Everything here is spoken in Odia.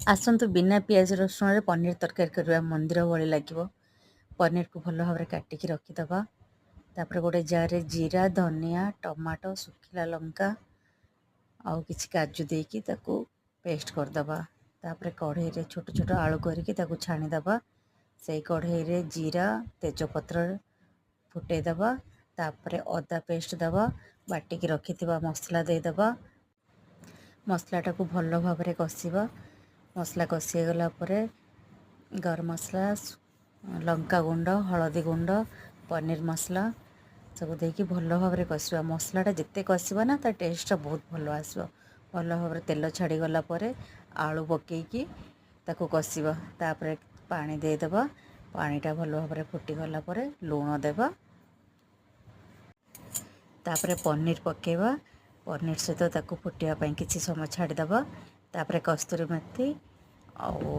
ଆସନ୍ତୁ, ବିନା ପିଆଜ ରସୁଣରେ ପନିର ତରକାରୀ କରିବା, ମନ୍ଦିର ଭଳି ଲାଗିବ। ପନିରକୁ ଭଲ ଭାବରେ କାଟିକି ରଖିଦେବା। ତାପରେ ଗୋଟେ ଜାରରେ ଜିରା, ଧନିଆ, ଟମାଟୋ, ଶୁଖିଲା ଲଙ୍କା ଆଉ କିଛି କାଜୁ ଦେଇକି ତାକୁ ପେଷ୍ଟ କରିଦେବା। ତାପରେ କଢ଼େଇରେ ଛୋଟ ଛୋଟ ଆଳୁ କରିକି ତାକୁ ଛାଣିଦେବା। ସେଇ କଢ଼େଇରେ ଜିରା, ତେଜପତ୍ର ଫୁଟେଇଦେବା। ତାପରେ ଅଦା ପେଷ୍ଟ ଦେବା, ବାଟିକି ରଖିଥିବା ମସଲା ଦେଇଦେବା। ମସଲାଟାକୁ ଭଲ ଭାବରେ କଷିବା। ମସଲା କଷି ହେଇଗଲା ପରେ ଗରମ ମସଲା, ଲଙ୍କା ଗୁଣ୍ଡ, ହଳଦୀ ଗୁଣ୍ଡ, ପନିର ମସଲା ସବୁ ଦେଇକି ଭଲ ଭାବରେ କଷିବା। ମସଲାଟା ଯେତେ କଷିବା ନା, ତା ଟେଷ୍ଟଟା ବହୁତ ଭଲ ଆସିବ। ଭଲ ଭାବରେ ତେଲ ଛାଡ଼ିଗଲା ପରେ ଆଳୁ ପକେଇକି ତାକୁ କଷିବା। ତାପରେ ପାଣି ଦେଇଦେବା। ପାଣିଟା ଭଲ ଭାବରେ ଫୁଟିଗଲା ପରେ ଲୁଣ ଦେବା। ତାପରେ ପନିର ପକାଇବା। ପନିର ସହିତ ତାକୁ ଫୁଟିବା ପାଇଁ କିଛି ସମୟ ଛାଡ଼ିଦେବା। ତାପରେ କସ୍ତୁରୀ ମେଥି ଆଉ